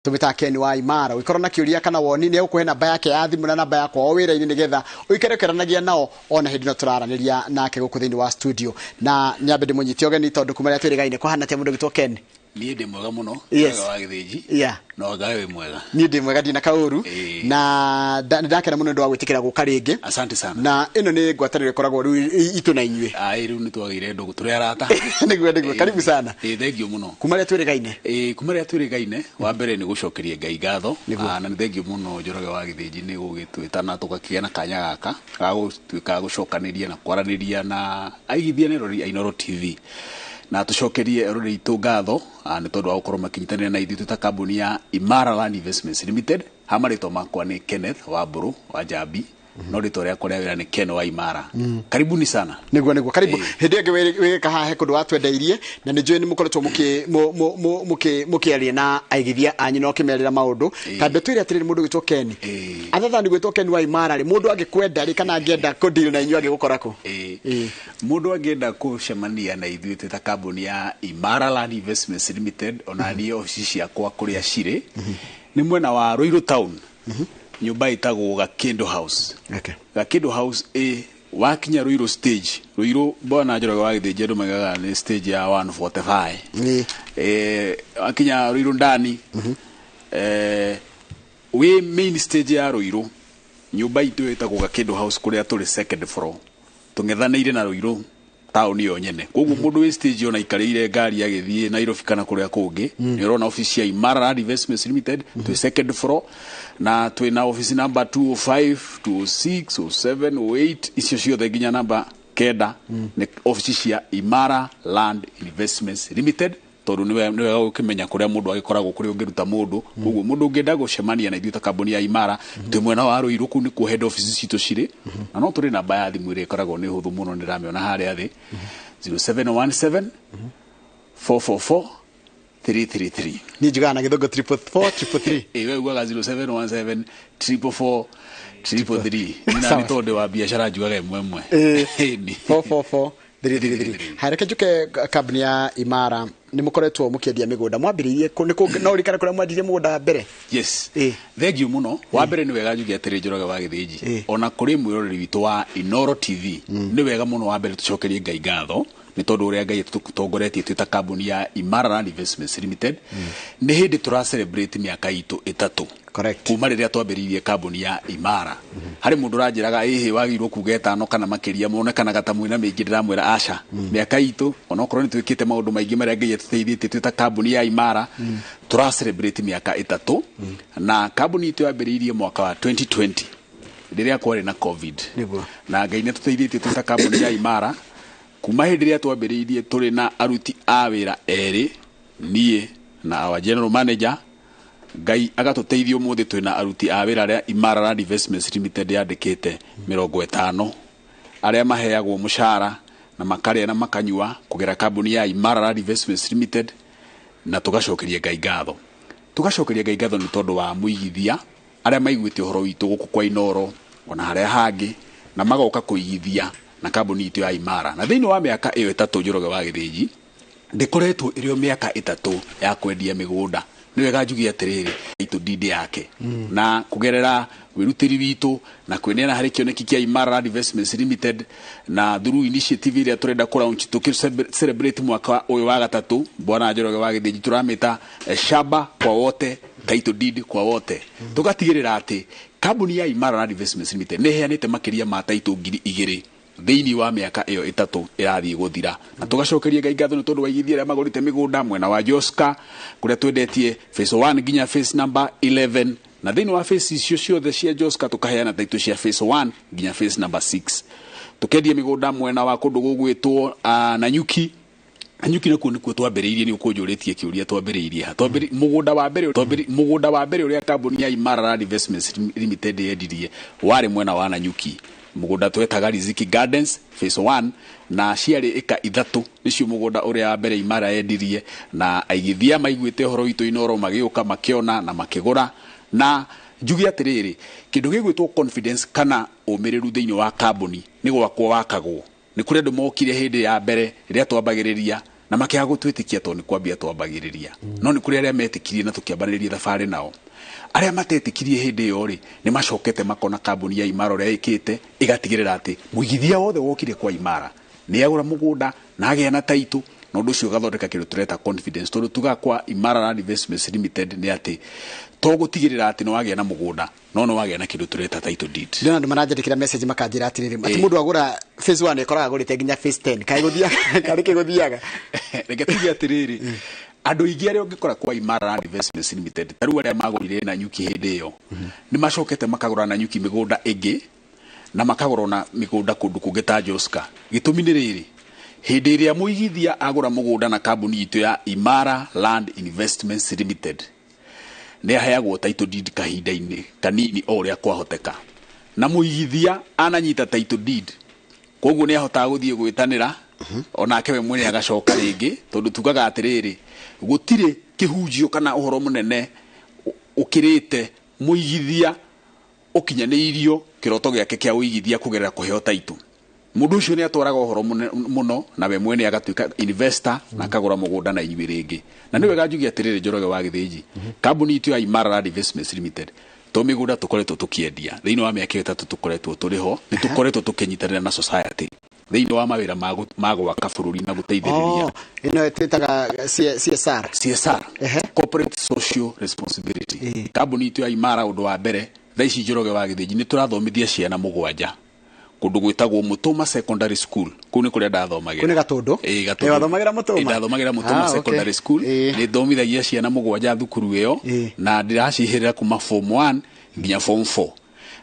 Tumĩtaga Ken wa Imara. Ũngĩkorwo na kĩũria kana woni, nĩ egũkũhe namba yake ya thimũ na namba yakwa o wĩra-inĩ, nĩgetha ũikare ũkĩaranagia nao ona hĩndĩ ĩno tũraranĩria nake gũkũ thĩinĩ wa studio. Na nyambe ndĩmũnyite ũgeni, tondũ kuma rĩrĩa twĩrĩgaine kũhana atĩa, mũndũ ũgĩtwo Ken? Niĩ ndĩ mwega mũno. Yes. Mwega wa Gĩthĩnji. No ngawe wĩ mwega. Niĩ ndĩ mwega, ndina kaũru. Na nĩ ndakena mũno nĩ ũndũ wa gwĩtĩkĩra gũka rĩngĩ. Asante sana. Na ĩno nĩ ngwatanĩro ĩkoragwo rĩu itũ na inyuĩ. Aĩ, rĩu nĩ twagĩire ndũgũ, tũrĩ arata. Nĩguo, karibu sana. Ĩĩ, thengiũ mũno. Kuma rĩrĩa twĩrĩgaine. Ĩĩ, kuma rĩrĩa twĩrĩgaine, wa mbere nĩ gũcokeria Ngai ngatho. Nĩguo. Na nĩ thengiũ mũno, Njoroge wa Gĩthĩnji, nĩ gũgĩtwĩta na tũgakĩgĩa na kanya gaka ga gũtuĩka gũcokanĩria na kwaranĩria na aigithia na eroreri a Inooro TV. Na tũcokerie eroreri aitũ ngatho nĩ tondũ wa gũkorwo makĩnyitanĩra na ithuĩ twĩ ta kambuni ya Imara Land Investments Limited. Ha marĩtwa makwa nĩ Kenneth wa Mbũrũ wa Njambi, no rĩtwa rĩakwa rĩa wĩra nĩ Ken wa Imara. Karibuni sana. Nĩguo, karibu. Ĩĩ. Hĩndĩ ĩngĩ wĩgĩka haha he kũndũ watwendeirie, na nĩ njũĩ nĩ mũkoretwo mũkĩaria na aigithia anyu na ũkĩmerĩra maũndũ. Tambe twĩre atĩrĩrĩ, mũndũ ũgĩtwo Ken, other than gwĩtwo Ken wa Imara rĩ, mũndũ angĩkwenda rĩ, kana angĩenda kũdeal na inyuĩ, angĩgũkora kũ? Ĩĩ. Ĩĩ. Mũndũ angĩenda kũcemania na ithuĩ twĩ ta kambuni ya Imara Land Investments Limited, ona niĩ obici ciakwa kũrĩa cirĩ nĩ mwena wa Ruiru Town, nyũmba ĩtagwo Gakĩndũ House. Gakĩndũ House ĩ wakinya Ruiru stage, Ruiru, bwana Njoroge wa Gĩthĩnji, andũ maigaga nĩ stage ya 145. Wakinya Ruiru ndani, wĩ main stage ya Ruiru, nyũmba itũ ĩtagwo Gakĩndũ House, kũrĩa tũrĩ second floor, tũng'ethanĩire na Ruiru taũni yo nyene. Koguo mũndũ wĩ stage, ona aikarĩire ngari agĩthiĩ Nairobi kana kũrĩa kũngĩ, nĩ ũrona office ya Imara Land Investments Limited. Twĩ second floor na twĩ na office number 205, 206, 07, 08, icio ciothe nginya namba 9 nĩ office cia Imara Land Investments Limited, tondũ nĩ wega gũkĩmenya kũrĩa mũndũ agĩkoragwo, kũrĩa ũngĩruta mũndũ. Koguo mũndũ ũngĩenda gũcemania na ithuĩ ta kambuni ya Imara, twĩ mwena wa Ruiru, kũu nĩkuo head office citũ cirĩ. Na no tũrĩ namba ya thimũ ĩrĩa ĩkoragwo nĩ hũthũ mũno, nĩ ndĩramĩona harĩa thĩ, 0717 444 333. Niĩ njugaga na gĩthũngũ 444 333. Ĩ, we ugaga 0717 444 333. Nina Sawa. nĩ tondũ wa biacara njugaga ĩmwe ĩmwe. Ĩni. 444 333. Haya, reke njuke kambuni ya Imara. Nĩ mũkoretwo mũkĩendia mĩgũnda, mwambĩrĩirie nĩ no ũririkane kũrĩa mwendirie mũgũnda wa mbere? Yes. Thengiũ mũno. Wa mbere nĩ wega njuge atĩrĩ, Njoroge wa Gĩthĩnji, ona kũrĩ mwĩroreri witũ wa Inooro TV, nĩ wega mũno wa mbere tũcokerie Ngai ngatho nĩ tondũ ũrĩa Ngai atũtongoretie twĩ ta kambuni ya Imara Land Investments Limited. Nĩ hĩndĩ tũra celebrate mĩaka itũ 3 kuma rĩrĩa twambĩrĩirie kambuni ya Imara. Harĩ mũndũ ũranjĩraga, ĩhĩ, wagĩrĩirwo kuga 5 kana makĩria, monekanaga ta mwĩna mĩingĩ. Ndĩramwĩra aca, mĩaka itũ, onokorwo nĩ twĩkĩte maũndũ maingĩ marĩa Ngai atũteithĩtie twĩ ta kambuni ya Imara, tũra celebrate mĩaka 3. Na kambuni itũ yambĩrĩirie mwaka wa 2020 rĩrĩa kwarĩ na COVID. Na Ngai nĩ atũteithĩtie twĩ ta kambuni ya Imara. Kuma hĩndĩ ĩrĩa twambĩrĩirie tũrĩ na aruti a wĩra erĩ, niĩ na our general manager, Ngai agatũteithia, ũmũthĩ twĩna aruti a wĩra arĩa Imara Land Investments Limited yandĩkĩte 50, arĩa maheagwo mũcara na makarĩa na makanyua kũgera kambuni ya Imara Land Investments Limited. Na tũgacokeria Ngai ngatho, tũgacokeria Ngai ngatho nĩ tondũ wa mũigithia arĩa maiguĩte ũhoro witũ gũkũ kwa Inooro ona harĩa hangĩ, na magoka kũigithia na kambuni itũ ya Imara. Na thĩinĩ wa mĩaka ĩyo 3, Njoroge wa Gĩthĩnji, ndĩkoretwo ĩrĩ o mĩaka 3 ya kwendia mĩgũnda. Nĩ wega njuge atĩrĩrĩ, itũ ndindi yake na kũgerera wĩrutĩri witũ na kwĩneana harĩ kĩoneki kĩa Imara Land Investments Limited, na through initiative ĩrĩa tũrenda kũ launch tũkĩ celebrate mwaka ũyũ wa gatatũ, bwana Njoroge wa Gĩthĩnji, tũramĩta shamba kwa wote, title deed kwa wote. Tũgatigĩrĩra atĩ kambuni ya Imara Land Investments Limited nĩ ĩheanĩte makĩria ma title 2000 thĩinĩ wa mĩaka ĩyo 3 ĩrathiĩ gũthira. Na tũgacokeria Ngai ngatho nĩ tondũ wa igithia arĩa magũrĩte mĩgũnda mwena wa Joska, kũrĩa twendetie phase 1 nginya phase number 11. Na thĩinĩ wa phase icio ciothe cia Joska tũkaheana title cia phase 1 nginya phase number 6. Tũkendia mĩgũnda mwena wa kũndũ gũgwĩtwo Nanyuki. Nanyuki nakuo nĩkuo twambĩrĩirie. Nĩ ũkũnjũrĩtie kĩũria, twambĩrĩirie ha? Mũgũnda wa mbere mũgũnda wa mbere ũrĩa kambuni ya Imara Land Investments Limited yendirie warĩ mwena wa Nanyuki, mũgũnda twetaga Riziki Gardens phase 1, na ciarĩ ĩka 3. Nĩcio mũgũnda ũrĩa wa mbere Imara yendirie, na aigithia maiguĩte ũhoro witũ Inooro magĩũka, makĩona na makĩgũra. Na njuge atĩrĩrĩ, kĩndũ gĩgwĩtwo confidence kana ũmĩrĩru thĩinĩ wa kambuni nĩ gwakwo wakagwo. Nĩ kũrĩ andũ mokire hĩndĩ ya mbere rĩrĩa twambagĩrĩria. Na makĩaga gũtwĩtĩkia tondũ nĩ kwambia twambagĩrĩria. No nĩ kũrĩ arĩa metĩkirie na tũkĩambanĩrĩria thabarĩ nao. Arĩa matetĩkirie hĩndĩ ĩyo rĩ, nĩ macokete makona kambuni ya Imara ũrĩa ĩkĩte, ĩgatigĩrĩra atĩ mũigithia wothe wokire kwa Imara nĩ agũra mũgũnda na agĩa na title, na ũndũ ũcio ũgathondeka kĩndũ tũreta confidence, tondũ tugaga kwa Imara Land Investments Limited nĩ atĩ to gũtigĩrĩra atĩ nĩ wagĩa na mũgũnda, no nĩ wagĩa na kĩndũ tũreta title deed. Ndĩrona andũ maranjandĩkĩra message makanjĩra atĩrĩrĩ, atĩ mũndũ agũra phase 1 ĩkoraga agũrĩte nginya phase 10. Kaĩ gũthiaga, karĩ kĩ gũthiaga? Reke tuge atĩrĩrĩ, andũ aingĩ arĩa ũngĩkora kwa Imara Land Investments Limited, ta rĩu arĩa magũrire Nanyuki hĩndĩ ĩyo, nĩ macokete makagũra Nanyuki mĩgũnda ĩngĩ, na makagũra ona mĩgũnda kũndũ kũngĩ ta Joska. Gĩtũmi nĩ rĩrĩ, hĩndĩ ĩrĩa mũigithia agũra mũgũnda na kambuni itũ ya Imara Land Investments Limited, nĩ aheagwo title deed kahinda-inĩ kanini o ũrĩa kwahoteka. Na mũigithia ananyita title deed, koguo nĩ ahotaga gũthiĩ gwĩtanĩra, onake we mwene agacoka rĩngĩ, tondũ tugaga atĩrĩrĩ, gũtirĩ kĩhunjio kana ũhoro mũnene ũkĩrĩte mũigithia ũkinyanĩirio kĩroto gĩake kĩa ũigithia kũgerera kũheo title. Mũndũ ũcio nĩ atwaraga ũhoro mũno, na we mwene agatuĩka investor na akagũra mũgũnda na inyuĩ rĩngĩ. Na nĩ wega njuge atĩrĩrĩ, Njoroge wa Gĩthĩnji, kambuni itũ ya Imara Land Investments Limited, to mĩgũnda tũkoretwo tũkĩendia thĩinĩ wa mĩaka 3 tũkoretwo tũrĩ ho, nĩ tũkoretwo tũkĩnyitanĩra na society thĩinĩ wa mawĩra ma gwaka bũrũri na gũteithĩrĩria. Oh, ĩno twĩtaga CSR. CSR, Corporate Social Responsibility. Kambuni itũ ya Imara, ũndũ wa mbere thaa ici, Njoroge wa Gĩthĩnji, nĩ tũrathomithia ciana 7 kũndũ gwĩtagwo Mũtũma Secondary School. Kũu nĩ kũrĩa ndathomagĩra. Kũu nĩ Gatũndũ? Ĩĩ, Gatũndũ. Ĩ, wathomagĩra Mũtũma? Ĩ, ndathomagĩra Mũtũma Secondary School. Nĩ thomithagia ciana 7 thukuru ĩyo, na ndĩracihĩrĩra kuma form 1 nginya form 4.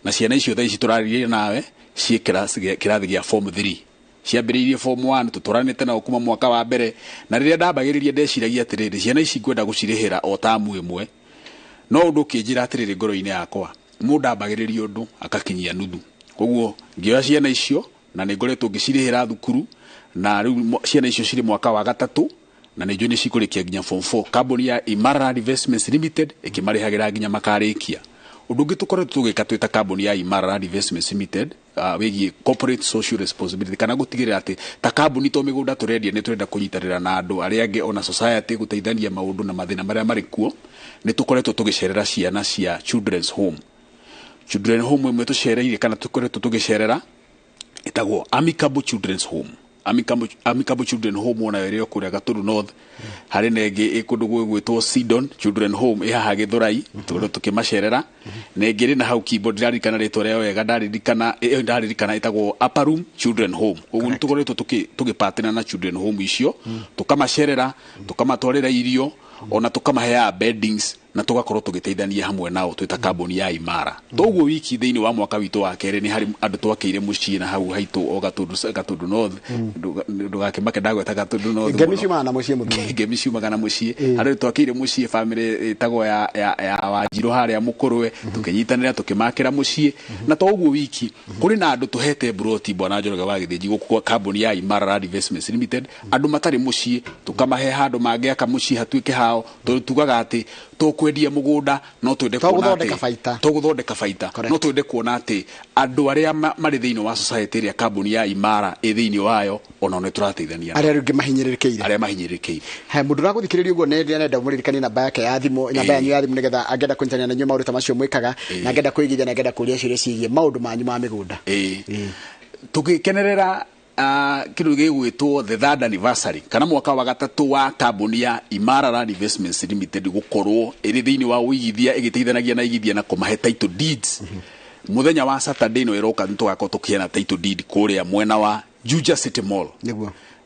Na ciana icio thaa ici tũrarĩria nawe ciĩ kĩrathi gĩa form 3. Ciambĩrĩirie form 1, tũtũranĩte nao kuma mwaka wa mbere, na rĩrĩa ndambagĩrĩria ndeciragia atĩrĩrĩ, ciana ici ngwenda gũcirĩhĩra o tamu ĩmwe, no ũndũ ũkĩnjĩra atĩrĩrĩ ngoro-inĩ yakwa, mũndũ ambagĩrĩria ũndũ akakinyia nuthu. Koguo ngĩoya ciana icio na nĩ ngoretwo ngĩcirĩhĩra thukuru, na rĩu ciana icio cirĩ mwaka wa 3, na nĩ njũĩ nĩ cikũrĩkia nginya form 4. Kambuni ya Imara Land Investments Limited ĩkĩmarĩhagĩra nginya makarĩkia. Ũndũ ũngĩ tũkoretwo tũgĩka twĩ ta kambuni ya Imara Land Investments Limited, wĩgiĩ corporate social responsibility, kana gũtigĩrĩra atĩ ta kambuni to mĩgũnda tũrendia, nĩ tũrenda kũnyitanĩra na andũ arĩa angĩ ona society gũteithania maũndũ na mathĩna marĩa marĩ kuo. Nĩ tũkoretwo tũgĩcerera ciana cia children's home. Children home ĩmwe tũcereire kana tũkoretwo tũgĩcerera ĩtagwo Amicable Children's Home. Amicable Children Home ona ĩrĩ o kũrĩa Gatũndũ North. Harĩ na ĩngĩ ĩ kũndũ gwĩtwo Sidon Children Home ĩ haha Gĩthũrai, tũkoretwo tũkĩmacerera. Na ĩngĩ ĩrĩ na hau Kimbo, ndĩraririkana rĩtwa rĩayo wega, ndaririkana, ĩyo ndaririkana ĩtagwo Upper Room Children Home. Ũguo nĩ tũkoretwo tũgĩpatĩna na Children Home icio, tũkamacerera, tũkamatwarĩra irio, ona tũkamaheaga beddings, na tũgakorwo tũgĩteithania hamwe nao twĩ ta kambuni ya Imara. Toguo wiki thĩinĩ wa mwaka witũ wa kerĩ nĩ harĩ andũ twakĩire mũciĩ na hau haitũ o Gatũndũ North. Ndũgakĩmake ndagweta Gatũndũ North Ngemi mũno. ciumaga na mũciĩ mũthuri. Ngemi ciumaga na mũciĩ. Harĩ twakĩire mũciĩ family ĩtagwo ya Wanjirũ harĩa Mũkũrwe, tũkĩnyitanĩra tũkĩmakĩra mũciĩ. Na to ũguo wiki, kũrĩ na andũ tũhete mburoti, bwana Njoroge wa Gĩthĩnji, gũkũ kwa kambuni ya Imara Land Investments Limited, andũ matarĩ mũciĩ tũkamahe handũ mangĩaka mũciĩ hatuĩke hao, tondũ tugaga atĩ tũkwendia mũgũnda no twende To kuona gũthondeka atĩ baita. to gũthondeka baita. No twende kuona atĩ andũ arĩa marĩ thĩinĩ wa society ĩrĩa kambuni ya Imara ĩ thĩinĩ wayo, onao nĩ tũrateithania nao. Arĩa rĩngĩ mahinyĩrĩrĩkĩire. Arĩa mahinyĩrĩrĩkĩire. He mũndũ ũragũthikĩrĩria ũguo nĩ arenda mũririkanie namba yake ya thimũ, namba yanyu ya thimũ, nĩgetha angĩenda kũnyitanĩra na inyuĩ maũndũ ta macio mwĩkaga, na angĩenda kwĩigithia, na angĩenda kũria ciũria ciĩgiĩ maũndũ manyu ma mĩgũnda. Tũgĩkenerera kĩndũ gĩgwĩtwo the third anniversary, kana mwaka wa 3 wa kambuni ya Imara Land Investments Limited gũkorwo ĩrĩ thĩinĩ wa ũigithia, ĩgĩteithanagia na igithia na kũmahe title deeds. Mũthenya wa Saturday ĩno ĩroka nĩ tũgakorwo tũkĩheana title deed kũrĩa mwena wa Juja City Mall.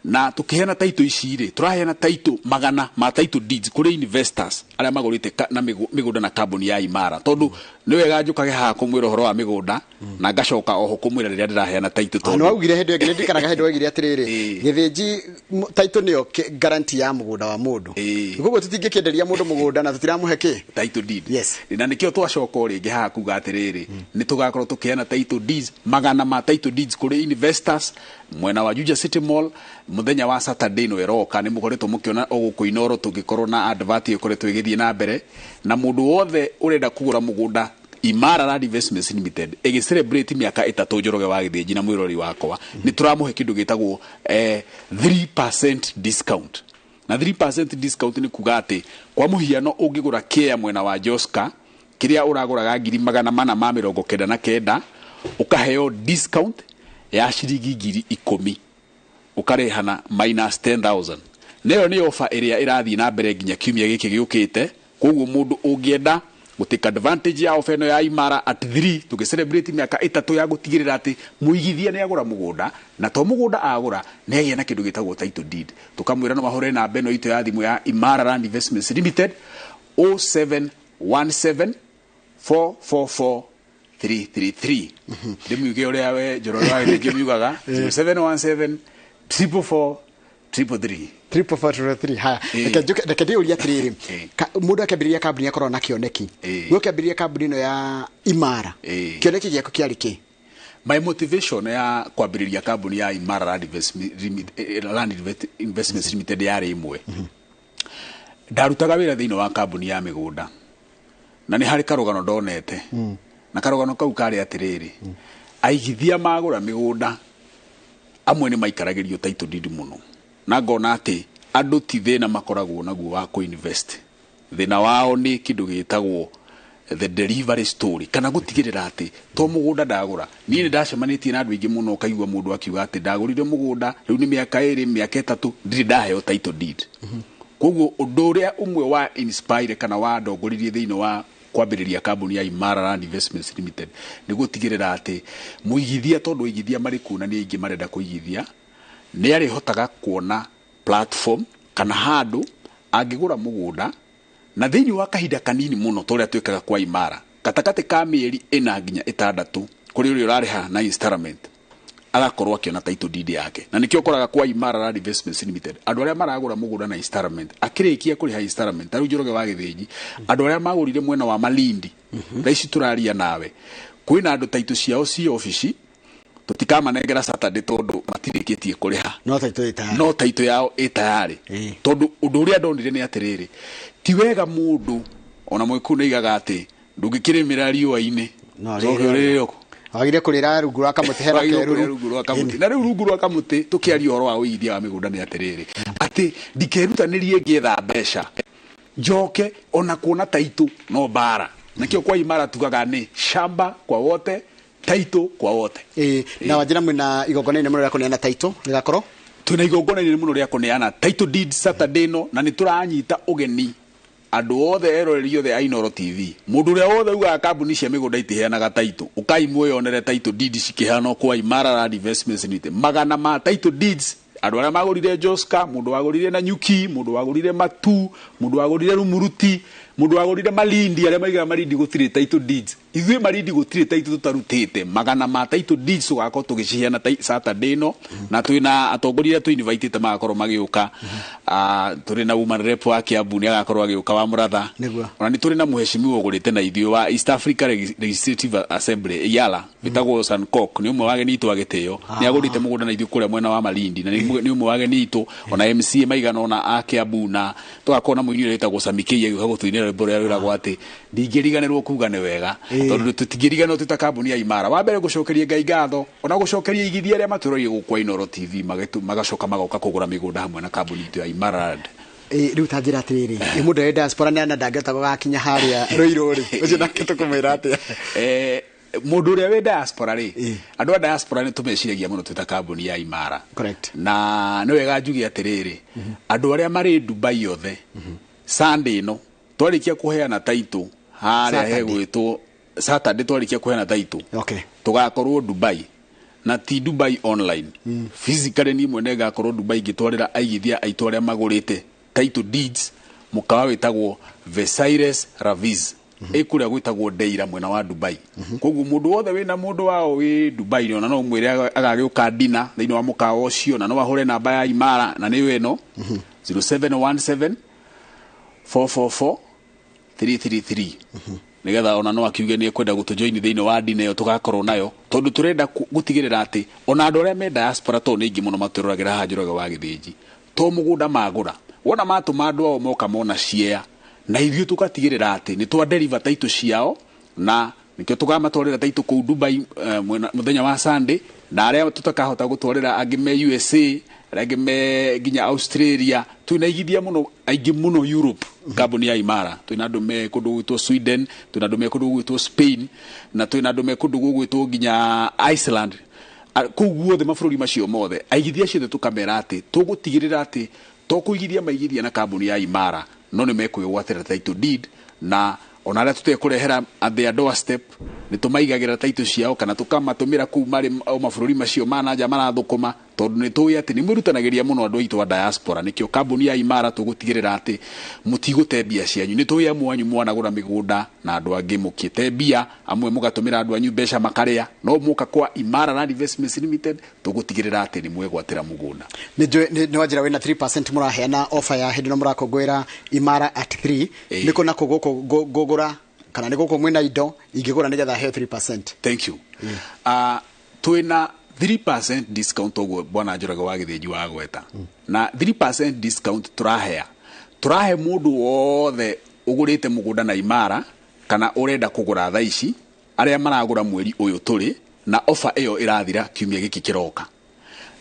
Na tũkĩheana title ici rĩ, tũraheana title magana ma title deeds kũrĩ investors arĩa magũrĩte na mĩgũnda na kambuni ya Imara. Tondũ nĩ wega njũkage haha kũmwĩra ũhoro wa mĩgũnda, na ngacoka oho kũmwĩra rĩrĩa ndĩraheana title tondũ Nĩ waugire hĩndĩ ĩngĩ, nĩ ndirikanaga hĩndĩ waugire atĩrĩrĩ, Gĩthĩnji, title nĩyo guarantee ya mũgũnda wa mũndũ. Koguo tũtingĩkĩenderia mũndũ mũgũnda na tũtiramũhe kĩ? Title deed. Na nĩkĩo twacoka o rĩngĩ haha kuga atĩrĩrĩ, nĩ tũgakorwo tũkĩheana title deeds, magana ma title deeds kũrĩ investors mwena wa Juja City Mall mũthenya wa Saturday ĩno ĩroka. Nĩ mũkoretwo mũkĩona o gũkũ Inooro tũngĩkorwo na advert ĩkoretwo ĩgĩthiĩ na mbere, na mũndũ wothe ũrenda kũgũra mũgũnda Imara Land Investments Limited ĩgĩ celebrate mĩaka 3, Njoroge wa Gĩthĩnji na mwĩrori wakwa, nĩ tũramũhe kĩndũ gĩtagwo 3% discount. Na 3% discount nĩ kuga atĩ kwa mũhiano ũngĩgũra kĩa mwena wa Joska kĩrĩa ũragũraga 499,000, ũkaheo discount ya ciringi 10,000, ũkarĩhana minus 10,000. Nayo nĩ ofa ĩrĩa ĩrathiĩ na mbere nginya kiumia gĩkĩ gĩũkĩte. Koguo mũndũ ũngĩenda gũtake advantage ya ofa ĩno ya Imara at 3, tũgĩcelebrate mĩaka 3 ya gũtigĩrĩra atĩ mũigithia nĩ agũra mũgũnda, na to mũgũnda agũra, nĩ agĩa na kĩndũ gĩtagwo title deed. Tũkamwĩra no mahũre namba ĩno itũ ya thimũ ya Imara Land Investments Limited 0717 444 333. Ndĩmiuge ũrĩa we Njoroge wa Gĩthĩnji miugaga, 0717 444 333. 44433. Haya, reke ndĩũrie atĩrĩrĩ, mũndũ akĩambĩrĩria kambuni akorwo na kĩoneki. We ũkĩambĩrĩria kambuni ĩno ya Imara, kĩoneki gĩaku kĩarĩ kĩ? My motivation ya kwambĩrĩria kambuni ya Imara Land Investments Limited yarĩ ĩmwe. Ndarutaga wĩra thĩinĩ wa kambuni ya mĩgũnda, na nĩ harĩ karũgano ndonete, na karũgano kau karĩ atĩrĩrĩ, aigithia magũra mĩgũnda amwe nĩ maikaragĩrio title deed mũno, na ngona atĩ andũ ti thĩna makoragwo naguo wa kũ-invest. Thĩna wao nĩ kĩndũ gĩtagwo the delivery story, kana gũtigĩrĩra atĩ to mũgũnda ndagũra. Niĩ nĩ ndacemanĩtie na andũ aingĩ mũno, ũkaigua mũndũ akiuga atĩ ndagũrire mũgũnda rĩu nĩ mĩaka 2, mĩaka 3, ndirĩ ndaheo title deed. Koguo ũndũ ũrĩa ũmwe wa inspire kana wa ndongoririe thĩinĩ wa kwambĩrĩria kambuni ya Imara Land Investments Limited nĩ gũtigĩrĩra atĩ mũigithia, tondũ aigithia marĩ kuo na nĩ aingĩ marenda kũigithia, nĩ arĩhotaga kuona platform kana handũ angĩgũra mũgũnda na thĩinĩ wa kahinda kanini mũno, ta ũrĩa twĩkaga kwa Imara, gatagatĩ ka mĩeri 4 nginya 6, kũrĩ ũrĩa ũrarĩha na installment agakorwo akĩona title deed yake. Na nĩkĩo ũkoraga kwa Imara Land Investments Limited andũ arĩa maragũra mũgũnda na installment, akĩrĩkia kũrĩha installment, tarĩu Njoroge wa Gĩthĩnji, andũ arĩa magũrire mwena wa Malindi, thaa ici tũraria nawe kwĩna andũ title ciao ci obici, tũtikamanengera Saturday tondũ matirĩkĩtie kũrĩha, no title ĩ tayari, no title yao ĩ tayari. Tondũ ũndũ ũrĩa ndonire nĩ atĩrĩrĩ, ti wega mũndũ ona Mũgĩkũyũ nĩaigaga atĩ ndũngĩkĩrĩmĩra riũa-inĩ, coke ũrĩrĩre kũ? Wagire kũrĩra rungu rwa kamũtĩ hena keruru. Rungu rwa kamũtĩ. Na rĩu rungu rwa kamũtĩ tũkĩaria ũhoro wa ũigithia wa mĩgũnda nĩ atĩrĩrĩ, atĩ ndikerutanĩrie ngĩetha mbeca njoke ona kuona title no mbara. Nakĩo kwa Imara tugaga nĩ shamba kwa wote, title kwa wote. Na wanjĩra mwĩna igongona inene mũno rĩa kũneana title rĩgakorwo? Twĩna igongona inene mũno rĩa kũneana title deed Saturday ĩno, na nĩ tũranyita ũgeni andũ othe eroreri othe a Inooro TV. Mũndũ ũrĩa wothe ugaga kambuni cia mĩgũnda itiheanaga title, ũkai mwĩyonere title deeds cikĩheanwo kwa Imara Land Investments Limited. Magana ma title deeds, andũ arĩa magũrire Joska, mũndũ wagũrire Nanyuki, mũndũ wagũrire Matu, mũndũ wagũrire Rumuruti, mũndũ wagũrire Malindi, arĩa maigaga Malindi gũtirĩ title deeds. Ithuĩ Malindi gũtirĩ title tũtarutĩte. Magana ma title deeds tũgakorwo tũgĩciheana Saturday ĩno, na twĩna atongoria arĩa tũ-invitĩte magakorwo magĩũka. Tũrĩ na woman rep wa Kiambu nĩ agakorwo agĩũka wa Mũratha. Ona nĩ tũrĩ na mũheshimiwa ũgũrĩte na ithuĩ wa East Africa Legislative Assembly, EALA, wĩtagwo Sankok, nĩ ũmwe wa ageni aitũ a gĩtĩo. Nĩ agũrĩte mũgũnda na ithuĩ kũrĩa mwena wa Malindi, na nĩ ũmwe wa ageni aitũ, ona MCA maigana ona a Kiambu, na tũgakorwo na mũini ũrĩa wĩtagwo Samikei agĩũka gũtũinĩra rwĩmbo rũrĩa rwĩragwo atĩ ndingĩriganĩrwo kuga nĩ wega, tondũ tũtingĩriganĩrwo twĩ ta kambuni ya Imara. Wa mbere gũcokeria Ngai ngatho, ona gũcokeria igithia arĩa matũrorie gũkũ kwa Inooro TV, magacoka magoka kũgũra mĩgũnda hamwe na kambuni itũ ya Imara Land. Rĩu ta njĩra atĩrĩrĩ, mũndũ arĩ diaspora nĩ ana ndangĩhota gũgakinya harĩa Rũirũ rĩ, ũcio nake tũkũmwĩra atĩa? Mũndũ ũrĩa wĩ diaspora rĩ, andũ a diaspora nĩ tũmeciragia mũno twĩ ta kambuni ya Imara. Na nĩ wega njuge atĩrĩrĩ, andũ arĩa marĩ Dubai othe, Sunday ĩno twarĩkia kũheana title harĩa hegwĩtwo Saturday, twarĩkia kũheana title tũgakorwo Dubai, na ti Dubai online. Physically niĩ mwene ngakorwo Dubai ngĩtwarĩra aigithia aitũ arĩa magũrĩte title deeds mũkawa wĩtagwo Versailles Raviz, ĩ kũrĩa gwĩtagwo Deira mwena wa Dubai. Koguo mũndũ wothe wĩna mũndũ wao wĩ Dubai, ona no ũmwĩre agagĩũka dinner thĩinĩ wa mũkawa ũcio, na no ahũre namba ya Imara, na nĩyo ĩno 0717 444 333, nigetha ona no akiuge nĩ ekwenda gũtũjoin thĩinĩ wa dinner ĩyo tũgakorwo nayo, tondũ tũrenda gũtigĩrĩra atĩ ona andũ arĩa me diaspora, tondũ nĩ aingĩ mũno matwĩroragĩra haha Njoroge wa Gĩthĩnji, to mũgũnda magũra, wona matũma andũ ao moka mona ciea, na ithuĩ tũgatigĩrĩra atĩ nĩ twa deliver title ciao, na nĩkĩo tũkamatwarĩra title kũu Dubai mũthenya wa Sunday, na arĩa tũtakahota gũtwarĩra angĩ me USA, Arĩa angĩ me nginya Australia. Twĩna aigithia mũno aingĩ mũno Europe. Kambuni ya Imara, twĩna andũ me kũndũ gwĩtwo Sweden, twĩna andũ me kũndũ gwĩtwo Spain, na twĩna andũ me kũndũ gũgwĩtwo nginya Iceland. Kũu guothe mabũrũri macio mothe, aigithia acio othe tũkamera atĩ tũgũtigĩrĩra atĩ to kũigithia maigithia na kambuni ya Imara, no nĩ mekwĩgwatĩra title deed, na ona arĩa tũtekũrehera at their doorstep, nĩ tũmaigagĩra title ciao kana tũkamatũmĩra kũu marĩ o mabũrũri macio ma na nja marathũkũma, tondũ nĩ tũĩ atĩ nĩ mwĩrutanagĩria mũno andũ aitũ a diaspora. Nĩkĩo kambuni ya Imara tũgũtigĩrĩra atĩ mũtigũte mbia cianyu. Nĩ tũĩ amwe anyu mwanagũra mĩgũnda na andũ angĩ mũkĩte mbia, amwe mũgatũmĩra andũ anyu mbeca makarĩa, no mũka kwa Imara Land Investments Limited tũgũtigĩrĩra atĩ nĩ mwegwatĩra mũgũnda. Nĩ njũĩ nĩ wanjĩra wĩna 3% mũraheana offer ya hĩndĩ ĩno mũrakũngũĩra Imara at 3. Nĩ kũ na kũ gũkũ ngũgũra, kana nĩ gũkũ mwĩna indo ingĩgũra nĩgetha heo 3%? Thank you. Twĩna 3% discount ũguo bwana Njoroge wa Gĩthĩnji wa gweta, na 3% discount tũrahe mũndũ wothe ũgũrĩte mũgũnda na Imara kana ũrenda kũgũra thaa ici, arĩa maragũra mweri ũyũ tũrĩ na offer ĩyo ĩrathira kiumia gĩkĩ kĩroka.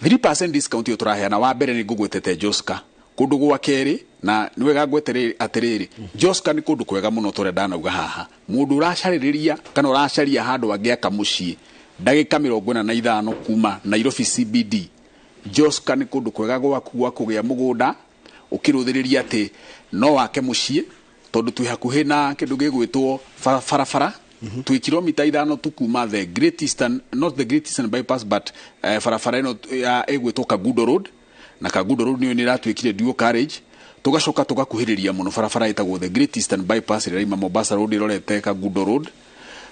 3% discount ĩyo tũraheana, wa mbere nĩ ngũgwetete Joska. Kũndũ gwa kerĩ, na nĩ wega ngwete atĩrĩrĩ, Joska nĩ kũndũ kwega mũno tũrĩa ndanauga haha. Mũndũ ũracarĩrĩria kana ũracaria handũ angĩaka mũciĩ ndagĩka 45 kuma Nairobi CBD, Joska nĩ kũndũ kwega gwaku gwa kũgĩa mũgũnda, ũkĩrũthĩrĩria atĩ no wake mũciĩ, tondũ twĩ hakuhĩ na kĩndũ gĩgwĩtwo barabara. Twĩ kilomita 5 tu kuma the Great Eastern, not the Great Eastern Bypass, but barabara ĩno ya ĩgwĩtwo Kangundo Road, na Kangundo Road nĩyo nĩ ĩratuĩkire dual carriage. Tũgacoka tũgakuhĩrĩria mũno barabara ĩtagwo the Great Eastern Bypass ĩrĩa ĩraima Mombasa Road ĩrorete Kangundo Road,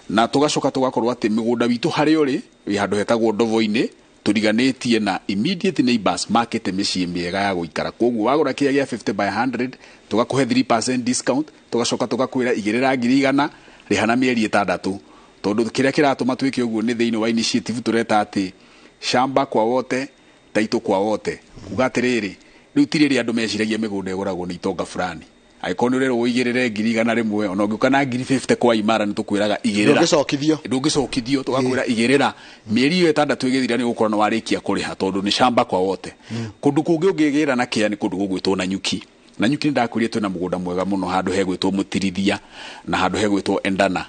na tũgacoka tũgakorwo atĩ mĩgũnda witũ harĩa ũrĩ wĩ handũ hetagwo Ndovo-inĩ, tũriganĩtie na immediate neighbors makĩte mĩciĩ mĩega ya gũikara. Koguo wagũra kĩrĩa gĩa 50 by 100, tũgakũhe 3% discount, tũgacoka tũgakwĩra igĩrĩra 100,000, rĩha na mĩeri 6, tondũ kĩrĩa kĩratũma twĩke ũguo nĩ thĩinĩ wa initiative tũreta atĩ shamba kwa wote, title kwa wote, kuga atĩrĩrĩ, rĩu ti rĩrĩa andũ meciragia mĩgũnda ĩgũragwo nĩ itonga fulani. Angĩkorwo nĩ ũrerwo ũigĩrĩre 100,000, ona ũngĩũka na 50,000 kwa Imara nĩ tũkwĩraga igĩrĩra. Ndũngĩcokithio. Ndũngĩcokithio, tũgakwĩra igĩrĩra, mĩeri ĩyo 6 ĩgĩthira nĩ ũgũkorwo nĩ warĩkia kũrĩha, tondũ nĩ shamba kwa wote. Kũndũ kũngĩ ũngĩgĩra na kĩa nĩ kũndũ gũgwĩtwo Nanyuki. Nanyuki nĩ ndakwĩrire twĩna mũgũnda mwega mũno handũ hegwĩtwo Mũtirithia na handũ hegwĩtwo Endana.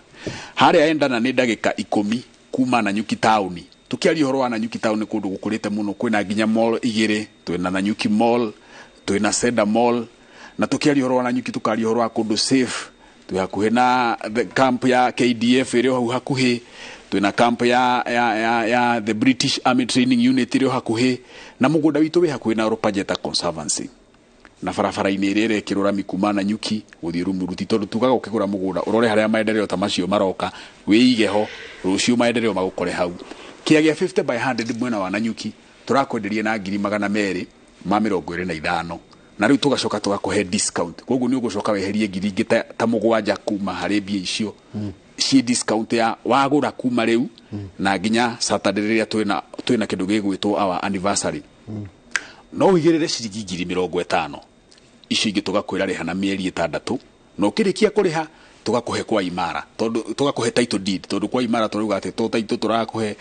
Harĩa Endana nĩ ndagĩka 10 kuma Nanyuki taũni. Tũkĩaria ũhoro wa Nanyuki taũni, kũndũ gũkũrĩte mũno, kwĩna nginya mall 2, twĩna Nanyuki Mall, twĩna Seda Mall, na tũkĩaria ũhoro wa Nanyuki tũkaria ũhoro wa kũndũ safe. Twĩ hakuhĩ na the camp ya KDF ĩrĩ o hau hakuhĩ, twĩna camp ya the British Army Training Unit ĩrĩ o hakuhĩ, na mũgũnda witũ wĩ hakuhĩ na Ropajeta Conservancy na barabara-inĩ ĩrĩa ĩrekĩrwo rami kuma Nanyuki gũthiĩ Rumuruti, tondũ tugaga ũkĩgũra mũgũnda ũrore harĩa maendeleo ta macio maroka, wĩige ho rũciũ maendeleo magũkore hau. Kĩa gĩa 50 by 100 mwena wa Nanyuki tũrakwenderia na 225,000, na rĩu tũgacoka tũgakũhe discount, koguo nĩ ũgũcoka weherie ngiri ingĩ ta 7 kuma harĩ mbia icio ci discount ya wagũra kuma rĩu na nginya Saturday rĩrĩa twĩna kĩndũ gĩgwĩtwo our anniversary. No ũigĩrĩre ciringi 50,000, icio ingĩ tũgakwĩra rĩha na mĩeri 6, na ũkĩrĩkia kũrĩha tũgakũhe kwa Imara, tondũ tũgakũhe title deed, tondũ kwa Imara tũrauga atĩ to title tũrakũhe,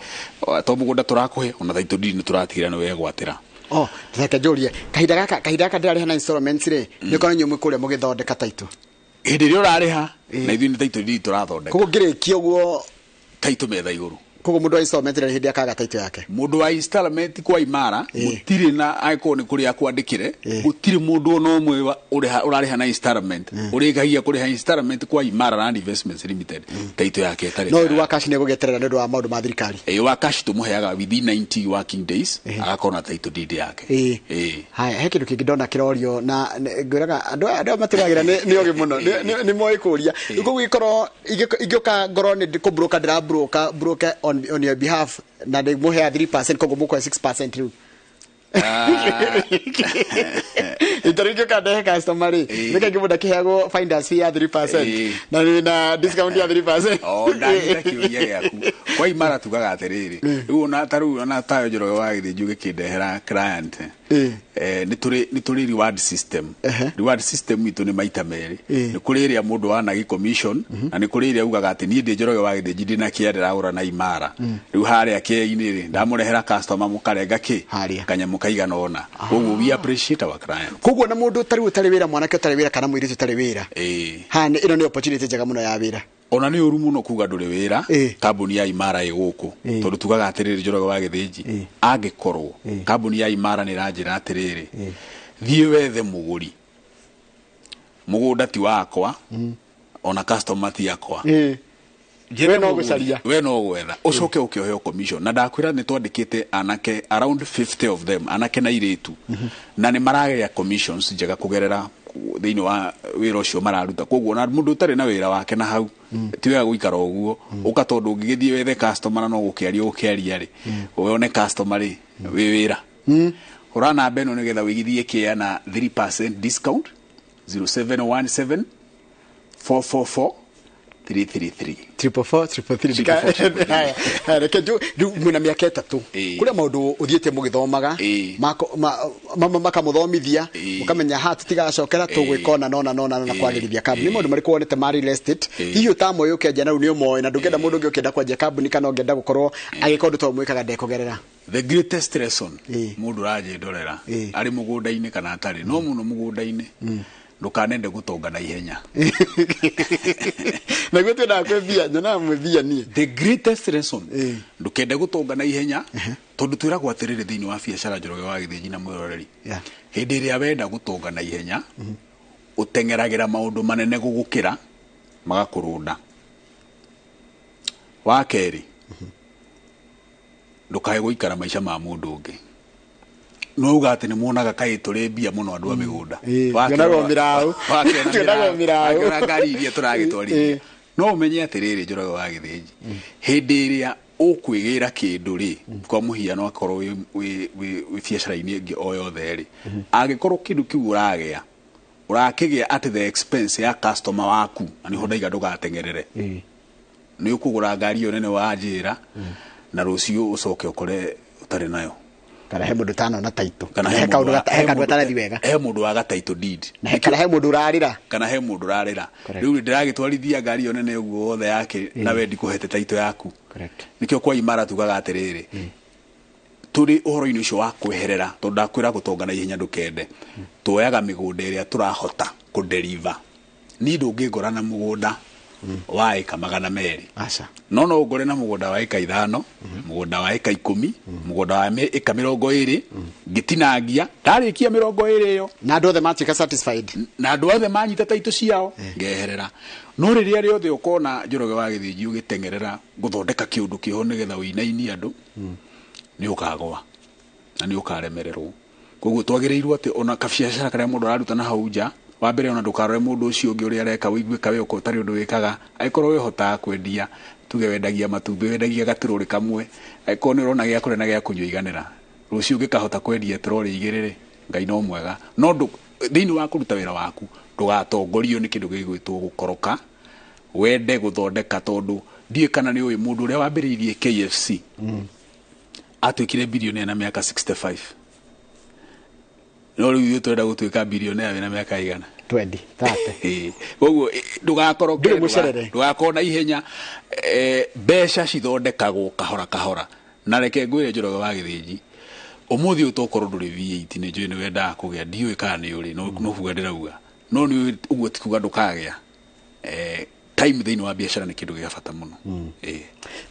to mũgũnda tũrakũhe, ona title deed nĩ tũratigĩra nĩ wegwatĩra. Oh, reke njũrie, kahinda gaka ndĩrarĩha na installments rĩ, nĩ korwo inyuĩ mwĩ kũrĩa mũgĩthondeka title? Hĩndĩ ĩrĩa ũrarĩha na ithuĩ nĩ title deed tũrathondeka. Koguo ngĩrĩkia ũguo title metha igũrũ. Koguo mũndũ wa installment rĩ, hĩndĩ akaga title yake? Mũndũ wa installment kwa Imara gũtirĩ, na angĩkorwo nĩ kũrĩa kwandĩkĩre, gũtirĩ mũndũ ona ũmwe ũrarĩha na installment ũrĩkagia kũrĩha installment kwa Imara Land Investments Limited title yake ĩtarĩ No rĩu wa cash nĩ gũgĩeterera nĩ ũndũ wa maũndũ ma thirikari? Ĩĩ, wa cash tũmũheaga within 90 working days, agakorwo na title deed yake. Ĩĩ. Haya, he kĩndũ kĩngĩ ndona kĩrorio na ngwĩraga andũ aya matigagĩra nĩ ogĩ mũno, nĩ moĩ kũria. Rĩu koguo ingĩkorwo ingĩũka ngorwo nĩ kũbroka ndĩra broker on your behalf na ndĩmũheaga 3%, koguo mũkũhe 6% rĩu? Itarĩ ingĩũka ndehe customer rĩ, nĩ kaingĩ mũndũ akĩheagwo finders fee ya 3% na nĩ na discount ya 3%. O ndanyita kĩũria gĩaku. Kwa Imara tugaga atĩrĩrĩ, rĩu ona ta rĩu ona tayo Njoroge wa Gĩthĩnji ũgĩkĩndehera client Nĩ tũrĩ reward system. Reward system itũ nĩ maita merĩ. Nĩ kũrĩ ĩrĩa mũndũ wanagi commission, na nĩ kũrĩ ĩrĩa ugaga atĩ niĩ ndĩ Njoroge wa Gĩthĩnji, ndĩna kĩa ndĩragũra na Imara. Rĩu harĩa kĩa-inĩ rĩ, ndamũrehera customer, mũkarenga kĩ? Harĩa. Kanyamũ kaigana ũna. Koguo we appreciate our client. Koguo na mũndũ ũtarĩ ũtarĩ wĩra, mwanake ũtarĩ wĩra kana mũirĩtu ũtarĩ wĩra, ha ĩno nĩ opportunity njega mũno ya wĩra. Ona nĩ ũru mũno kuga ndũrĩ wĩra. Kambuni ya Imara ĩ gũkũ, tondũ tugaga atĩrĩrĩ, Njoroge wa Gĩthĩnji, angĩkorwo kambuni ya Imara nĩ ĩranjĩra atĩrĩrĩ, thiĩ wethe mũgũri, mũgũnda ti wakwa, ona customer ti akwa. Njethe We no mũgũri, gũcaria. We no gwetha, ũcoke ũkĩoheo commission. Na ndakwĩra nĩ twandĩkĩte anake around 50 of them, anake na irĩtu, na nĩ maragĩa commissions njega kũgerera thĩinĩ wa wĩra ũcio mararuta. Koguo na mũndũ ũtarĩ na wĩra wake na hau, ti wega gũikara ũguo ũka, tondũ ũngĩgĩthiĩ wethe customer na no gũkĩaria ũkĩaria rĩ, wone customer rĩ, wĩ wĩra. Hũra namba ĩno nĩgetha wĩigithie kĩa na 3% discount: 0717 444 333. 444 333. 444. Haya, haya, reke rĩu mwĩna mĩaka 3. Kũrĩa maũndũ ũthiĩte mũgĩthomaga, makamũthomithia, mũkamenya ha tũtigacokera, tũgwĩka ona nona nona na kwagĩrithia kambuni. Nĩ maũndũ marĩkũ wonete ma real estate hihi ũtamoĩ ũkĩanjia na rĩu nĩ ũmoĩ, na ndũngĩenda mũndũ ũngĩ ũkĩenda kwanjia kambuni kana ũngĩenda gũkorwo agĩka ũndũ ta mwĩkaga ndekũgerera? The greatest lesson mũndũ ũranjĩndorera, arĩ mũgũnda-inĩ kana atarĩ, no mũno mũgũnda-inĩ, ndũkanende gũtonga na ihenya. Naguo twendaga kwĩ mbia, nyonaga mwĩ mbia niĩ. The greatest lesson, ndũkende gũtonga na ihenya, tondũ twĩragwo atĩrĩrĩ thĩinĩ wa biacara, Njoroge wa Gĩthĩnji na mwĩroreri, hĩndĩ ĩrĩa wenda gũtonga na ihenya, ũteng'eragĩra maũndũ manene gũgũkĩra, magakũrũnda. Wa kerĩ, ndũkae gũikara maica ma mũndũ ũngĩ. No uga atĩ nĩ muonaga kaĩ tũrĩ mbia mũno andũ a mĩgũnda. Tuonagwo mĩraũ. Wakĩona Tuonagwo mĩraũ, mĩraũ. wakĩona ngari iria tũragĩtwarithia. No ũmenye atĩrĩrĩ, Njoroge wa Gĩthĩnji, hĩndĩ ĩrĩa ũkwĩgĩra kĩndũ rĩ, kwa mũhiano akorwo wĩ biacara-inĩ ĩngĩ o yothe rĩ, angĩkorwo kĩndũ kĩu ũragĩa ũrakĩgĩa at the expense ya customer waku, na nĩho ndaiga ndũgateng'erere. Nĩ ũkũgũra ngari ĩyo nene wanjĩra, na rũciũ ũcoke ũkore ũtarĩ nayo. Kana he mũndũ tanona taitũ, Kana he he kaũndũ mũndũ he kaũndũ gatarathiĩ wega, he mũndũ waga title deed. Na kana he mũndũ ũrarĩra. Kana he mũndũ ũrarĩra. Correct. Rĩu ndĩragĩtwarithia ngari ĩyo nene ũguo wothe yake, na we ndikũhete taitũ yaku. Correct. Nĩkĩo kwa Imara tugaga atĩrĩrĩ, tũrĩ ũhoro-inĩ ũcio wa kweherera, tondũ ndakwĩra gũtonga na ihenya ndũkende, tuoyaga mĩgũnda ĩrĩa tũrahota kũdeliver. Niĩ ndũngĩngora na mũgũnda wa ĩka 200. Aca. No ũngore na mũgũnda wa ĩka 5, mũgũnda wa ĩka 10, mũgũnda wa ĩka 20, ngĩtinangia ndarĩkia 20 ĩyo, na andũ othe matuĩka satisfied, na andũ othe manyita taitũ ciao, ngeherera. No rĩrĩa rĩothe ũkona Njoroge wa Gĩthĩnji ũgĩteng'erera gũthondeka kĩũndũ kĩho nĩgetha ũinainie andũ, nĩ ũkagwa na nĩ ũkaremererwo. Koguo twagĩrĩirwo atĩ ona kabiacara karĩa mũndũ araruta na hau nja, wa mbere ona ndũkarore mũndũ ũcio ũngĩ ũrĩa areka ũigue kawe okorwo ũtarĩ ũndũ wĩkaga. Angĩkorwo we ũhotaga kwendia, tuge wendagia matumbĩ, wendagia gaturũrĩ kamwe, angĩkorwo nĩ ũrona gĩa kũrĩa na gĩa kũnyua iganĩra, rũciũ ũngĩkahota kwendia turorĩ 2 rĩ, Ngai no mwega. No thĩinĩ wa kũruta wĩra waku, ndũgatongorio nĩ kĩndũ gĩgwĩtwo gũkoroka, wende gũthondeka, tondũ ndiũĩ kana nĩ ũĩ mũndũ ũrĩa wambĩrĩirie KFC atuĩkire billionaire na mĩaka 65. No rĩu ithuĩ tũrenda gũtuĩka billionaire wĩna mĩaka igana? 20, 30. Koguo ndũgakoroke, Ndũrĩ mũcerere. ndũgakorwo na ihenya. Mbeca cithondekagwo kahora kahora. Na reke ngwĩre, Njoroge wa Gĩthĩnji, ũmũthĩ ũyũ tokorwo ndũrĩ V8, nĩ njũĩ nĩ wendaga kũgĩa, ndiũĩ kana nĩ ũrĩ, no kuga ndĩrauga, no nĩ ũguo ti kuga ndũkagĩa. Time thĩinĩ wa biacara nĩ kĩndũ gĩa bata mũno.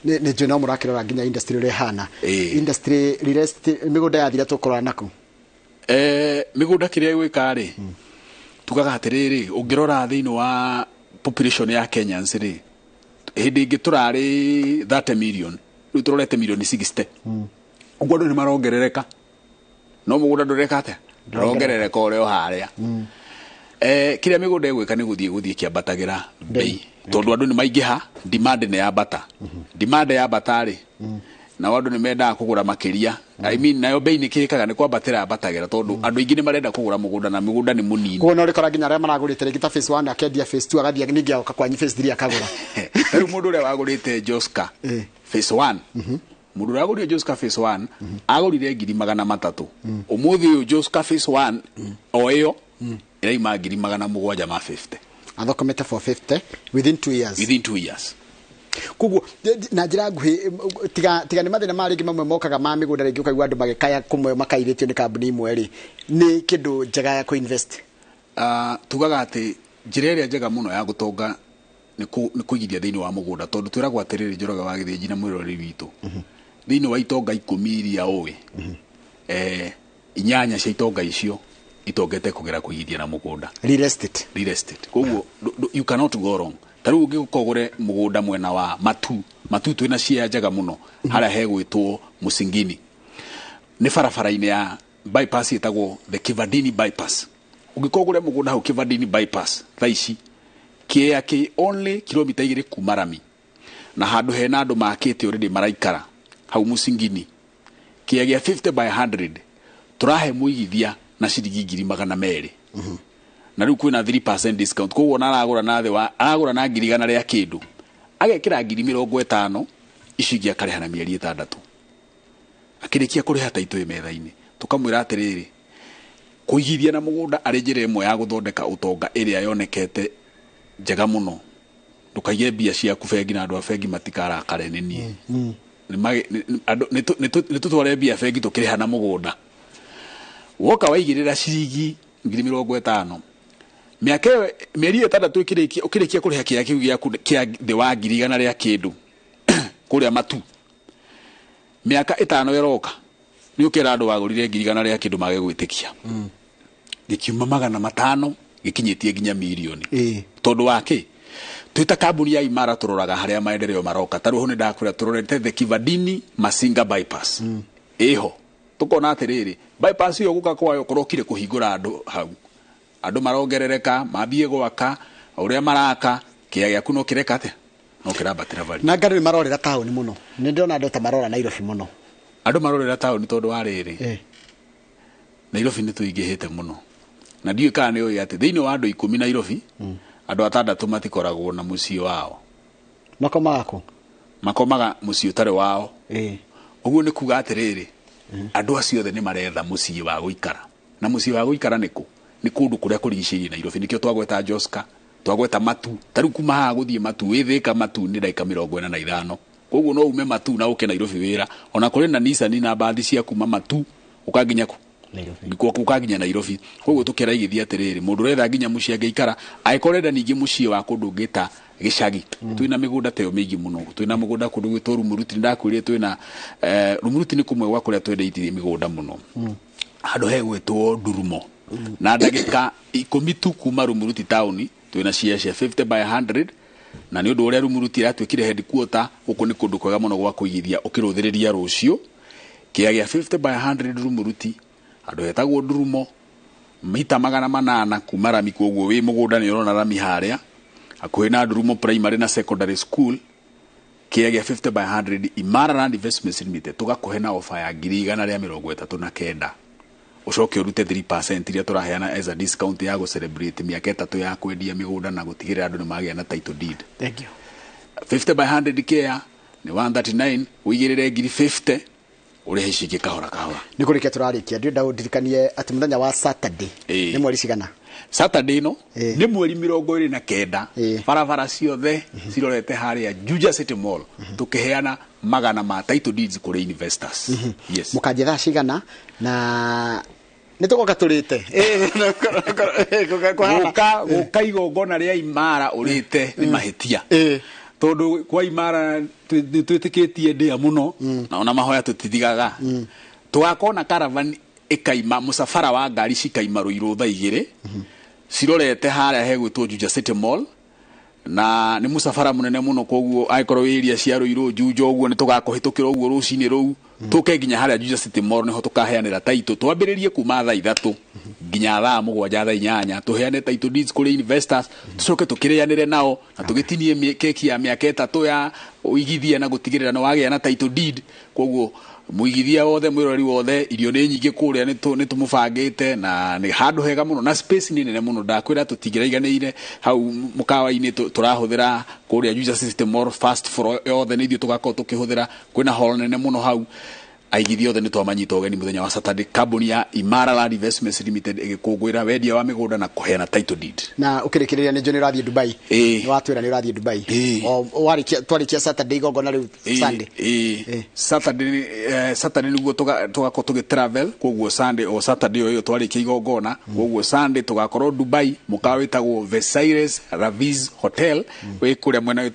Nĩ njũĩ no mũrakĩrora nginya industry ũrĩa ĩhana. Industry real estate, mĩgũnda yathira tũkũrora naku? Mĩgũnda kĩrĩa ĩgwĩka rĩ, tugaga atĩrĩrĩ, ũngĩrora thĩinĩ wa population ya Kenyans rĩ, hĩndĩ ĩngĩ tũrarĩ 30 million, rĩu tũrorete milioni 60. Ũguo andũ nĩ marongerereka, no mũgũnda ndũreka atĩa? Ndũrongerereka ũrĩa o harĩa. Kĩrĩa mĩgũnda ĩgwĩka nĩ gũthiĩ kĩambatagĩra bei, tondũ andũ nĩ maingĩha, demand nĩ yambata. Demand yambata rĩ, nao andũ nĩ mendaga kũgũra makĩria. I mean, nayo bei nĩ kĩkaga nĩ kwambatĩra yambatagĩra, tondũ andũ aingĩ nĩ marenda kũgũra mũgũnda na mĩgũnda nĩ mũnini. Koguo no ũrĩkora nginya arĩa maragũrĩte rĩngĩ ta phase 1 akendia phase 2, agathiĩ ningĩ agoka kwanyu phase 3 akagũra. Rĩu mũndũ ũrĩa wagũrĩte Joska phase 1, Mũndũ ũrĩa agũrire Joska phase 1 agũrire 300,000. Ũmũthĩ ũyũ Joska phase 1 o ĩyo ĩraima 750,000. Athũkũmĩte 450 within 2 years. Within 2 years. Koguo na njĩra nguhĩ, tiga nĩ mathĩna ma rĩngĩ mamwe mokaga ma mĩgũnda, rĩngĩ ũkaigua andũ magĩkaya kũmwe makairĩtio nĩ kambuni imwe rĩ, nĩ kĩndũ njega ya kũinvest? Tugaga atĩ njĩra ĩrĩa njega mũno ya gũtonga nĩ kũigithia thĩinĩ wa mũgũnda, tondũ twĩragwo atĩrĩrĩ, Njoroge wa Gĩthĩnji na mwĩroreri witũ, thĩinĩ wa itonga 10 iria ũĩ, 8 cia itonga icio itongete kũgera kũigithia na mũgũnda. Real estate. Real estate. Koguo you cannot go wrong. Ta rĩu ũngĩũka ũgũre mũgũnda mwena wa Matu, Matu twĩna cia njega mũno, harĩa hegwĩtwo Mũcingini, nĩ barabara-inĩ ya bypass ĩtagwo the Kivandini bypass. Ũngĩkorwo ũgũre mũgũnda hau Kivandini bypass thaa ici, kĩea kĩ only kilomita 2 kuma rami, na handũ hena andũ makĩte already maraikara hau Mũcingini, kĩea gĩa 50 by 100 tũrahe mũigithia na ciringi 200,000. Na rĩu kwĩna 3% discount, koguo ona aragũra na thĩ wa, aragũra na ngiri igana rĩa kĩndũ, agekĩra 50,000, icio ingĩ akarĩha na mĩeri 6. Akĩrĩkia kũrĩha taitũ ĩ metha-inĩ, tũkamwĩra atĩrĩrĩ, kũigithia na mũgũnda arĩ njĩra ĩmwe ya gũthondeka ũtonga ĩrĩa yonekete njega mũno. Ndũkaige mbia ciaku bengi na andũ a bengi matikarakare nĩ niĩ. Nĩ tũtware mbia bengi tũkĩrĩha na mũgũnda. Woka waigĩrĩra ciringi 50,000, mĩaka ĩyo, mĩeri 6 ũkĩrĩkia kũrĩha kĩea kĩu gĩaku kĩa thĩ wa ngiri igana rĩa kĩndũ kũrĩa Matu, mĩaka 5 ĩroka nĩ ũkera andũ wagũrire ngiri igana rĩa kĩndũ mage gwĩtĩkia. Gĩkiuma 500 gĩkinyĩtie nginya mirioni. Tondũ wa kĩ? Twĩ ta kambuni ya Imara tũroraga harĩa maendeleo maroka. Ta rĩu hau nĩ ndakwĩra tũrorete the Kivandini Masinga bypass. Ĩho tũkona atĩrĩrĩ, bypass ĩyo gũka kwayo kũrokire kũhingũra andũ hau, andũ marongerereka, mambie gwaka, ũrĩa maraka, kĩea gĩaku no kĩreka atĩa? No kĩrambatĩra value. Na andũ nĩ marorera taũni mũno. Nĩ ndĩrona andũ ta marora Nairobi mũno. Andũ marorera taũni tondũ wa rĩrĩ, Nairobi nĩ tũingĩhĩte mũno. Na ndiũĩ kana nĩ ũĩ atĩ thĩinĩ wa andũ 10 Nairobi, andũ 6 matikoragwo na mũciĩ wao. Makomaga kũ? Makomaga mũciĩ ũtarĩ wao. Ũguo nĩ kuga atĩrĩrĩ, andũ acio othe nĩ maretha mũciĩ wa gũikara. Na mũciĩ wa gũikara nĩ kũ? Nĩ kũndũ kũrĩa kũrigicĩirie Nairobi. Nĩkĩo twagweta Joska, twagweta Matu. Ta rĩu kuma haha gũthiĩ Matu, wĩ Thĩka Matu nĩ ndagĩka 45. Koguo no ume Matu na ũke Nairobi wĩra. Ona kũrĩ na Nissan na mbathi cia kuma Matu ũka nginya kũ? Nairobi. Ũka nginya Nairobi. Koguo tũkĩraigithia atĩrĩrĩ, mũndũ ũretha nginya mũciĩ angĩikara, angĩkorwo ũrenda ningĩ mũciĩ wa kũndũ ũngĩ ta gĩcagi, twĩna mĩgũnda ta ĩyo mĩingĩ mũno. Twĩna mũgũnda kũndũ gwĩtwo Rumuruti, nĩndakwĩrire twĩna, Rumuruti nĩ kũmwe gwa kũrĩa twendeirie mĩgũnda mũno. Handũ hegwĩtwo Ndurumo. Na ndagĩka 10 tu kuma Rumuruti taũni, twĩna cia 50 by 100, na nĩ ũndũ ũrĩa Rumuruti ĩratuĩkire headquarter, gũkũ nĩ kũndũ kwega mũno gwa kũigithia ũkĩrũthĩrĩria rũciũ. Kĩea gĩa 50 by 100 Rumuruti, handũ hetagwo Ndurumo, mita 800 kuma rami, koguo wĩ mũgũnda nĩ ũrona rami harĩa, hakuhĩ na Ndurumo Primary na Secondary School. Kĩea gĩa 50 by 100 Imara Land Investments Limited, tũgakũhe na offer ya 139,000. Ũcoke ũrute 3% iria tũraheana as a discount ya gũ-celebrate mĩaka 3 ya kwendia mĩgũnda na gũtigĩrĩra andũ nĩ magĩa na title deed. Thank you. 50 by 100 kĩea nĩ 139, ũigĩrĩre ngiri 50, ũrĩhe ici ingĩ kahora kahora. Nĩ kũrĩkia tũrarĩkia, ndĩrenda ũndirikanie atĩ mũthenya wa Saturday nĩ mweri cigana? Saturday ĩno nĩ mweri 29, barabara ciothe cirorete harĩa Juja City Mall, tũkĩheana 100 ma title deeds kũrĩ investors. Yes. Mũkanjia thaa cigana na nĩ tũgoka tũrĩte? Gũka igongona rĩa Imara ũrĩte nĩ mahĩtia. Tondũ kwa Imara nĩ twĩtĩkĩtie ndĩa mũno, na ona mahoya tũtithigaga. Tũgakorwo na caravan ĩkaima, mũcabara wa ngari cikaima Ruiru thaa 2, cirorete harĩa hegwĩtwo Juja City Mall, na nĩ mũcabara mũnene mũno, koguo angĩkorwo wĩ area cia Ruiru Juja ũguo nĩ tũgakũhĩtũkĩra ũguo rũcinĩ rũu, tũke nginya harĩa Juja City Mall nĩho tũkaheanĩra title. Twambĩrĩrie kuma thaa 3 Nginya thaa 7 thaa 8 tũheane title deeds kũrĩ investors, tũcoke tũkĩrĩanĩre nao na tũgĩtinie keki ya mĩaka 3 ya ũigithia na gũtigĩrĩra nĩ wagĩa na title deed. Koguo mũigithia wothe, mwĩrori wothe, irio nĩ nyingĩ kũrĩa, nĩ tũmũbangĩte na nĩ handũ hega mũno na space nĩ nene mũno. Ndakwĩra tũtingĩraiganĩire hau mũkawa-inĩ, tũrahũthĩra kũrĩa Juja System Mall first floor yothe nĩ ithuĩ tũgakorwo tũkĩhũthĩra. Kwĩna hall nene mũno hau. Aigithia othe nĩ twamanyita ũgeni mũthenya wa Saturday, kambuni ya Imara Land Investments Limited ĩgĩkũngũĩra wendia wa mĩgũnda na kũheana title deed. Na ũkĩrĩkĩrĩria nĩ njũĩ nĩ ũrathiĩ Dubai. Ĩĩ. Nĩ watwĩra nĩ ũrathiĩ Dubai. Ĩĩ. O warĩkia twarĩkia Saturday igongona rĩu Sunday. Ĩĩ. Saturday, Saturday nĩguo tũgakorwo tũgĩ travel. Koguo Sunday, o Saturday o ĩyo twarĩkia igongona, koguo Sunday tũgakorwo Dubai, mũkawa wĩtagwo Versailles Raviz Hotel wĩ kũrĩa mwena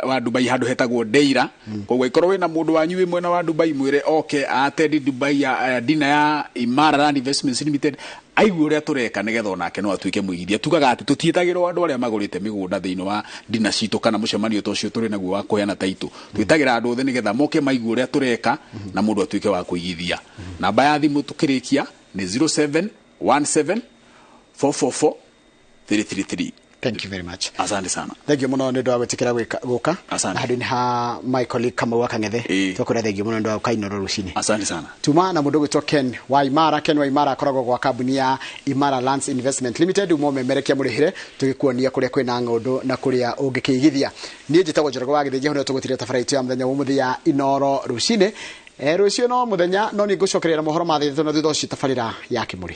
wa Dubai, handũ hetagwo Deira. Koguo ikorwo wĩna mũndũ wanyu wĩ mwena wa Dubai, mwĩre oke attend Dubai ya dinner ya Imara Land Investments Limited, aigue ũrĩa tũreka nĩgetha onake no atuĩke mũigithia. Tugaga atĩ tũtiĩtagĩrwo andũ arĩa magũrĩte mĩgũnda thĩinĩ wa dinner citũ kana mũcemanio ta ũcio tũrĩ naguo wa kũheana title. Twĩtagĩra andũ othe nĩgetha moke maigue ũrĩa tũreka na mũndũ atuĩke wa kũigithia. Namba ya thimũ tũkĩrĩkia nĩ 0717 444 333. Thank you very much. Asante sana. Thank you mũno nĩ ũndũ wa gwĩtĩkĩra gũka. Asante. Na handũ-inĩ ha my colleague Kamau wa Kang'ethe, Ĩĩ. twakwĩra thank you mũno nĩ ũndũ wa gũka Inooro rũcinĩ. Asante sana. Tuma na mũndũ ũgwĩtwo Ken wa Imara. Ken wa Imara akoragwo gwa kambuni ya Imara Lands Investment Limited, uma ũmemerekia mũrĩhĩre tũgĩkuonia kũrĩa kwĩna ng'ũndũ na kũrĩa ũngĩkĩigithia. Niĩ njĩtagwo Njoroge wa Gĩthĩnji, hau nĩho tũgũtiria tabarĩra itũ ya mũthenya wa ũmũthĩ ya Inooro rũcinĩ. Rũciũ no mũthenya, no nĩ ngũcokeria na mohoro ma thĩ 3 na thutha ũcio tabarĩra ya Kĩmũrĩ.